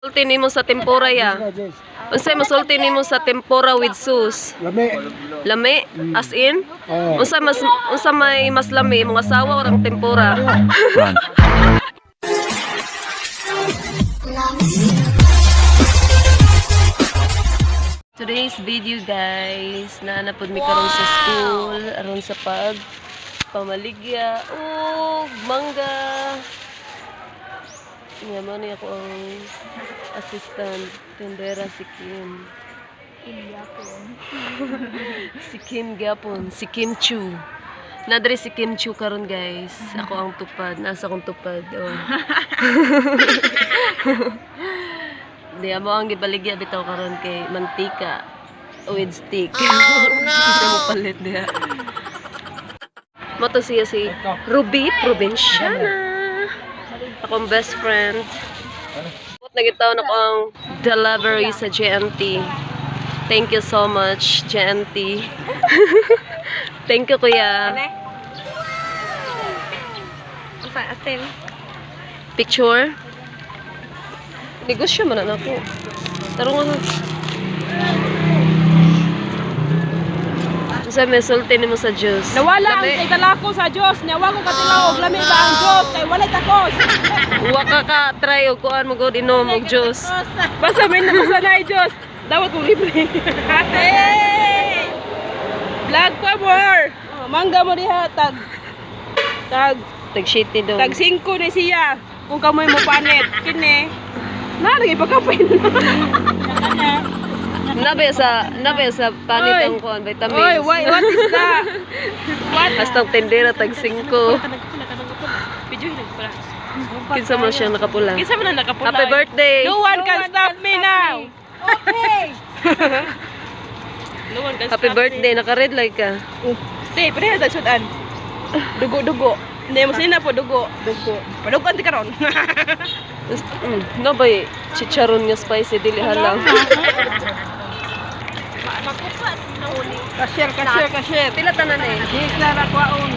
Sulti nimo sa tempura ya. Unsay masulti nimo sa tempura with sauce? Lami. Lami as in? Oh. Unsa may mas lami, mga asawa or ang tempura? Run. Today's video, guys, naa na pud mi karon sa school aron sa pag pamaligya og mangga. Nga mo ni ako ang assistant tendera, si Kim. Si Kim gyapon, si Kim Chu. Nadre si Kim Chu karon, guys. Ako ang tupad, nasa akong tupad. Oh. Di mo ang gibaligya bitaw karon kay mantika with stick. Oh, no. Mo palit diha. Mo to siya si Ruby Provinciana. Akong best friend. Nagitaw na ko ang delivery sa JNT. Thank you so much, JNT. Thank you, Kuya. Picture? Negosyo man na nako. Tarong nga. Unsa may sulti nimo sa juice? Nawala ang Lami. kay talako sa Dios, nawa ko katilaw og lami ba ang Dios kay walay takos. Wa ka ka try og kuan mo god inom og juice. Basta may basta na Dios, dawat ko libre. Ate! Vlog ko more. Oh, mangga mo diha tag tag Tag shitty dong. tag 5 ni siya. Kung kamoy mo panit kini. Na lagi pagkapay na. Nabe sa panit Oy. ang kuan vitamins. Oy, why, what is that? What? Hasta ang tendera tag 5. Video nagpula. Kinsa man siyang nakapula. Kinsa man ang nakapula? Happy birthday. No one can stop me now. Okay. No one can Happy stop birthday, naka-red light ka. Me. Stay, pareha ta sudan. Dugo-dugo. Hindi mo sina po dugo. Dugo. Padugo ti karon. No bay chicharon nga spicy dili halang. Cashier, cashier, cashier. Pila tanan eh? Di na kwaon.